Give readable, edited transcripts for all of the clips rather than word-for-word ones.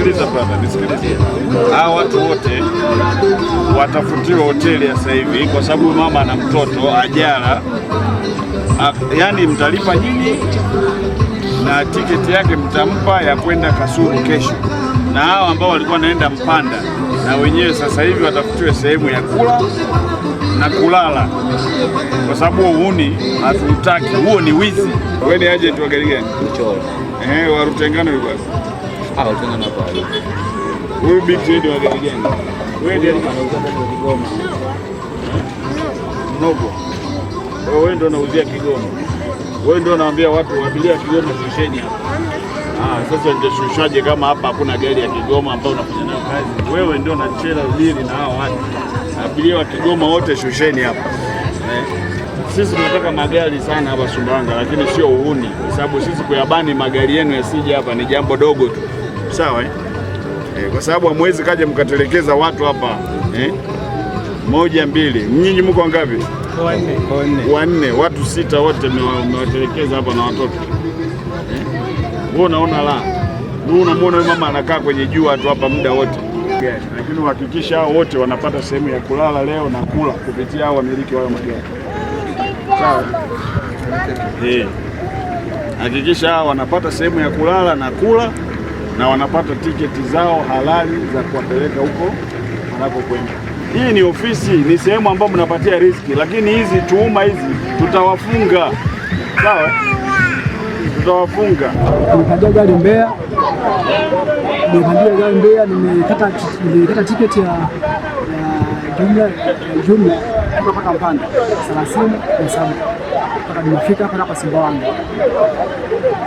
Nisikilize brother, nisikilize. Hawa watu wote watafutiwe hoteli sasa hivi, kwa sababu mama ana mtoto ajala. Yaani mtalipa nyinyi na tiketi yake mtampa ya kwenda Kasulu kesho, na hao ambao walikuwa wanaenda Mpanda na wenyewe sasa hivi watafutiwe sehemu ya kula na kulala, kwa sababu huo uhuni hatuutaki, huo ni wizi. Wewe ni agent wa gari gani? Mchoro. Eh, wa Rutengano yuko wapi? Ah, Rutengano hapa hayupo. Huyu big trade wa gari gani? Wewe ndiye Anauza kwa Kigoma. Mnogo. Wewe ndio unauzia Kigoma. Wewe ndio unawaambia watu abiria Kigoma shusheni hapa. Ah, sasa nitashushaje kama hapa hakuna gari ya Kigoma ambayo unafanya nayo kazi? Wewe ndio unachela dili na hao watu. Abiria wa Kigoma wote shusheni hapa. Eh. Sisi tunataka magari sana hapa Sumbawanga, lakini sio uhuni, kwa sababu sisi kuyabani magari yenu yasije hapa ni jambo dogo tu, sawa eh? Eh, kwa sababu hamwezi kaja mkatelekeza watu hapa eh? Moja, mbili, nyinyi mko wangapi? Wanne. Wanne, watu sita wote mmewatelekeza hapa na watoto eh? Wewe unaona la, wewe unamwona huyu mama anakaa kwenye jua tu hapa muda wote, lakini uhakikisha hao wote wanapata sehemu ya kulala leo na kula kupitia hao wamiliki wa hayo magari. Sawa. Eh. Hakikisha hao wanapata sehemu ya kulala na kula na wanapata tiketi zao halali za kuwapeleka huko wanakokwenda. Hii ni ofisi, ni sehemu ambayo mnapatia riziki, lakini hizi tuhuma hizi tutawafunga. Sawa? Tutawafunga. Nimepandia gari Mbeya, nimepandia gari Mbeya, nimekata tiketi ya jumla kutoka mpaka Mpanda 37 mpaka nimefika hapa hapa Sumbawanga.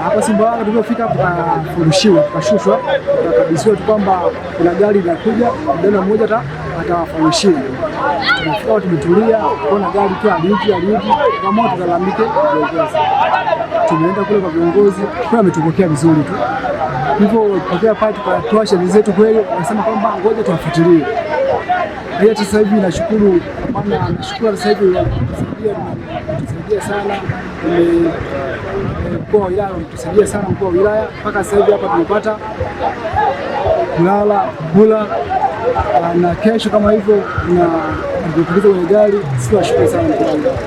Hapa Sumbawanga tulipofika tukafurushiwa, tukashushwa, tukakabidhiwa tu kwamba kuna gari linakuja, kijana mmoja atawafurushia. Tumefika tumetulia, kuona gari tu aliji aliji, tukaamua tukalalamike viongozi. Tumeenda kule kwa viongozi, kwa ametupokea vizuri tu hivyo pokea pale, tukatoa sherehe zetu kweli, wakasema kwamba ngoja tuwafuatilie. Ila sasa hivi nashukuru, maana nashukuru sasa hivi wametusaidia sana, mkuu wa wilaya wametusaidia sana, mkuu wa wilaya mpaka sasa hivi hapa tumepata kulala, kula na kesho kama hivyo na kwenye gari. Sisi tunashukuru sana mkuu wa wilaya.